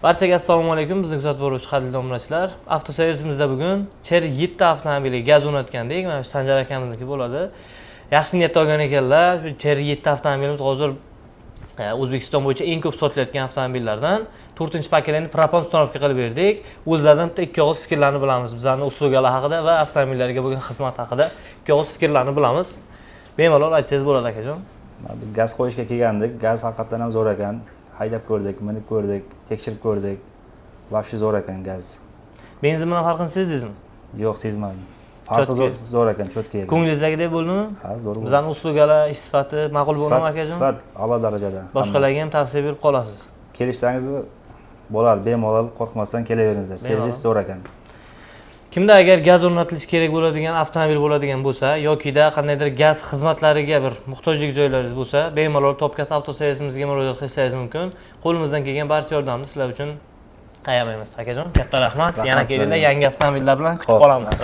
Barchaga assalomu alaykum, bizni kuzatib boruvchi qadrli obunachilar. Avtoservisimizda bugun Chery 7 avtomobiliga gaz o'rnatgandik. Mana shu Sanjar akamizniki bo'ladi. Yaxshi niyatda olgan ekanlar. Shu Chery 7 avtomobilimiz hozir O'zbekiston bo'yicha eng ko'p sotilayotgan avtomobillardan. To'rtinchi поколение propan установка qilib berdik. O'zlaridan bitta ikki og'iz fikrlarni bilamiz. Bizlarning услуга lar haqida va avtomobillarga bo'lgan xizmat haqida ikki og'iz fikrlarni bilamiz. Bemalol aytsangiz bo'ladi, akajon. Biz gaz qo'yishga kelgandik. Gaz haqiqatdan ham zo'r ekan. Haydab ko'rdik, minib ko'rdik, tekshirib ko'rdik. Вообще zo'r ekan gaz. Benzin bilan farqini sezdingizmi? Yo'q, sezmadim. Farqi zo'r, zo'r ekan, чётко ekan. Ko'nglingizdagidek bo'ldimi? Ha, zo'r bo'ldi. Bizlarning услуга lar, ish sifati ma'qul bo'ldimi, Sifat, akajon? sifat a'lo darajada. Boshqalarga ham tavsiya berib qolasiz. Kelishlaringiz bo'ladi, bemalol, qo'rqmasdan kelaveringizlar. Servis zo'r ekan. Kimda agar gaz o'rnatilishi kerak bo'ladigan avtomobil bo'ladigan bo'lsa yokida qandaydir gaz xizmatlariga bir muhtojlik joylaringiz bo'lsa, bemalol Topkas avtoservisimizga murojaat qilishingiz mumkin. Qo'limizdan kelgan barcha yordamni sizlar uchun ayamaymiz. Akajon, katta rahmat. Rahmat Yana kelinglar, sizlarga. Yangi avtomobillar bilan kutib Xo'p. qolamiz.